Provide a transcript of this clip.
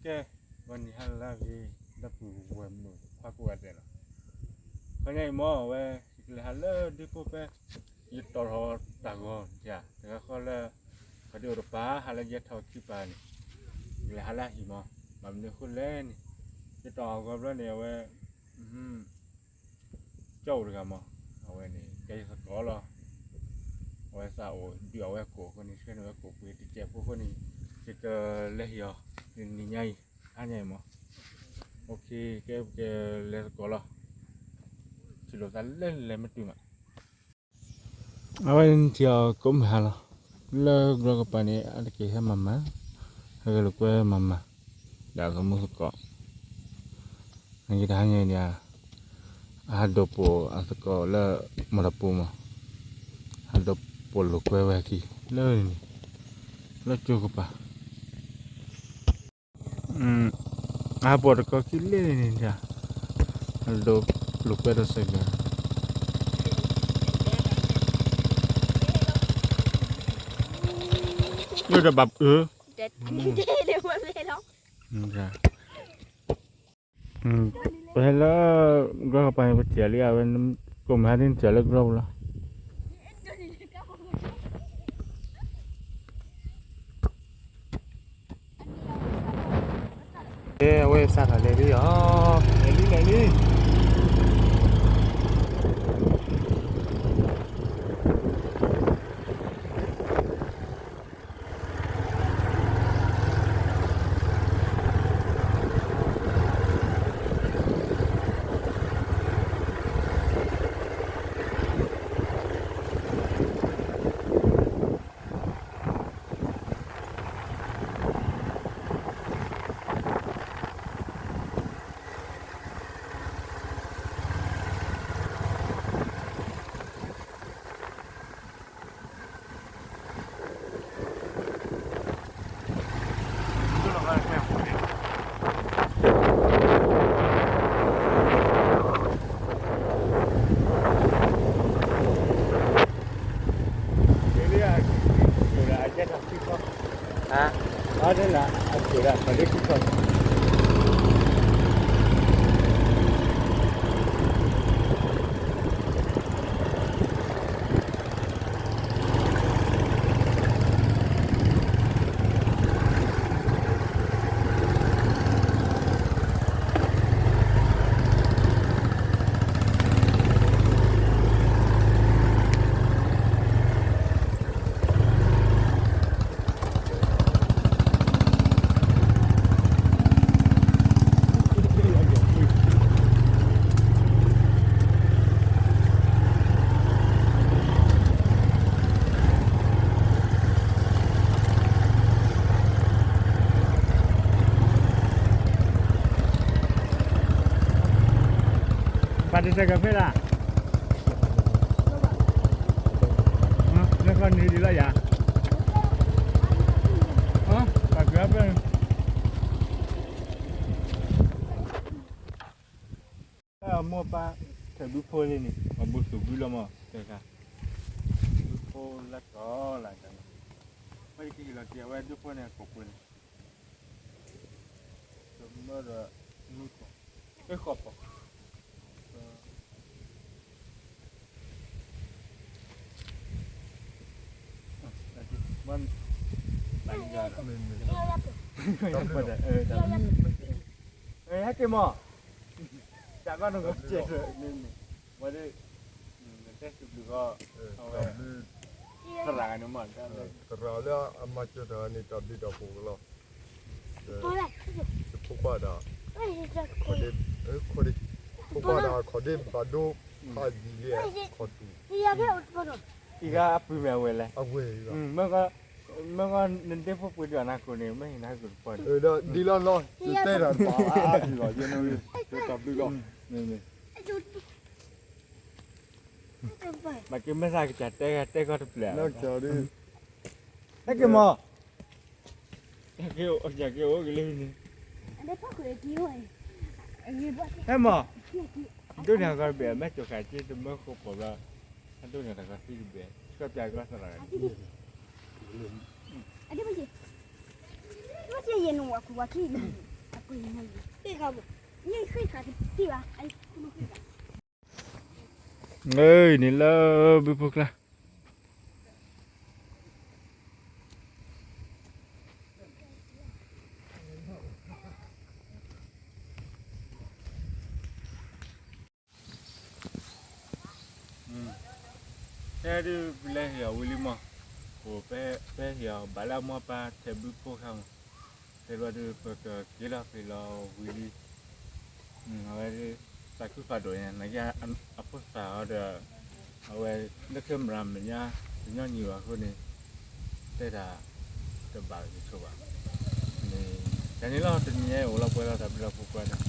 ကဲ, ဂီၤနံၤဟါလၢအဂ့ၤ ဒီပုၢ်ဝဲၢ်မုၣ်ခွါကိးဂၤဒဲးလီၤ. ခီညါအံၤမ့ၢ်ဝဲ ယကလဲၤဟးလၢဒ့ဖိဖဲ ယတီၢ်ထီၣ်တၢ်ဂီၤတၢ် တဂၤဃီလၢ ပှၤဒုးအိၣ်တပၤ ဟးလၢယဲထီၣ်ခံပၤန့ၣ် ယကလဲၤဟးလၢအဟံၣ်မး. ဘၣ်မနုၤအဃိလဲၣ်န့ၣ် ယတီၢ်အဂီၤဘျီန့ၣ် အဝဲ ကၠီအိၣ်တဂၤမး, အဝဲန့ၣ် ကဲယသကိးလီၤ. အဝဲသးအိၣ်ဒုးအဝဲကိာ်အဃိန့ၣ် ဆှၢန့ၢ်ဝဲကိာ်ပှ့ၤတကဲးဖိအဃိန့ၣ် ယကလဲၤဟ့ၣ်အီၤ နံၤညါအံၤ ဟါညါအံၤမး. ကဲ ပကလဲၤသကိးလီၤ. ထံၣ်လိာ်သးလၢလဲၤမ့ၢ်တုၤမး. အဝဲန့ၣ်ထံၣ်အီၤကိးမုၢ်ဟါလီၤ. လၢကြီကပၤန့ၣ် အတက့ၢ်ဟဲမၤမၤ, ဟဲဂဲၤလိာ်ကွဲမၤမၤ, ဒီးကမူသကိး နကတဟါညါန့ၣ် အဟးဒိးပိာ်အသကိးလၢမီၢ်တပူၤမး, ဟးဒိးပိာ်လိာ်ကွဲဝဲအခံ လၢန့ၣ် လၢကၠိကပၤ အဟးပိာ်တကိးခံလၢန့ၣ်, ဟးဒိးလိာ်ကွဲဒီးစဲးကၤ ယိၣ်ဒီးဘၣ်အၢ ပဟဲလၢ ကြီကပၤန့ၣ် ပထံၣ်လံ အဝဲ ကိးမုၢ်ဟါဒ်နထံၣ်လၢကြီပူၤလီၤ. ကဲ အဝဲစးထီၣ်လဲၤလံလီၤ, လဲၤလံ လဲၤလံ. ပာ်တစဲးကဖဲလၢ လၢကီၢ်န့ၣ်ဒ်လီၤယၤ, ပာ်ကွံာ်အဖဲ အမိၢ်ပၢ် ထၢၣ်ဘုဖိလံန့ၣ် ပှၤဘိသူၣ်ဘုလီၤမး တဂၤ, ဘုဖိလၢကီၢ်လၢကီၢ်, ဝဲကဟ့ၣ်လီၤက့ၤအဝဲဒုဖိန့ၣ် ကိးပှ့ၤန့ၣ် တမၢဒီးမုၢ်ကီၢ်, အဃီၣ်ဖီၣ်, ဟဲက့ၤမး, တၢ်ကီၢ်နဂီၢ်စဲးန့ၣ်, ဝဲဒၣ် နတဲစူးဘျုးဃီ အဝဲ သရၣ်ဂၤန့ၣ်မး, သရၣ်လၢအမၤစၢၤတၢ်န့ၣ် တၢ်ဘျုးတၢ်ဖှိၣ်လီၤ. ယဖိခွါဒီး ခိၣ်ဒ့, ခိၣ်ဒ့ဘၣ်ဒိဖးယံာ်လံ ခီၣ်တူာ်, အံၤဂၤအပုၢ်မ့ၢ်အဝဲလဲၣ်, အဝဲ မ့ၢ်ဂီၢ် နဒ့ဖိပှ့ၤဒုးအနၢ်ကိၣ်န့ၣ် မ့ၢ်ဟ့ၣ်နၤဟဲက့ၤတပီၢ်န့ၣ်, ဒ်လီၤလီၤ ယတဲတၢ်ဘၣ်အါအံၤလီၤ, ယတၢ်ဘျုးလီၤ, မ့ၢ်မ့ၢ် မ့ၢ်က့ၤမ့ၢ်သးကစၢ်တဲဂၤတဲကီၢ်တပျဲၢ်, ဟဲက့ၤမး, ယက့ၤအိၣ်က့ၤလၢန့ၣ်, ဟဲမး, ဒိၣ်န့ၢ်ဂီၢ်တဘ့ၣ် မ့ၢ်ကၠိၤဃာ်က့ၤတမၢဃိပှၤဘျီ, ဒိၣ်န့ၢ်တၢ်ကီၢ်သံတဘ့ၣ် ကီၢ်ပျၢ်ကီၢ်သရၣ်ဂၤန့ၣ်, အဒ့မ့ၢ်က့ၤ, မ့ၢ်က့ၤယဲၢ်နဝၤခူဝၤခံန့ၣ် န့ၣ်လၢဘုဖိကျါ ဖဲဒုးပလဲၤဟ့ၣ်အီၤဝံၤလံမး, ပဟ့ၣ်အီၤဘၣ်လၢအမိၢ်အပၢ်ထဲဘုဖိခါမး, ဖဲဘျီဒုးပကက့ၤလီၤဖဲလီၤဝံၤလံ, အဝဲသးခုဖးဒိၣ်ညါ နာ်က့အဖိသၣ်အီၤဒီး အဝဲလၢခဲမရၤမဲာ်ညါ တညီနုၢ်ဘၣ်အဃိန့ၣ် တဲတၢ်တဘၣ်ကဆိးဘၣ်, န့ၣ်လီၤ တနံၤညါအိၣ်လီၤပှဲၤလီၤတၢ်ဘျုးလီၤဖိခွါ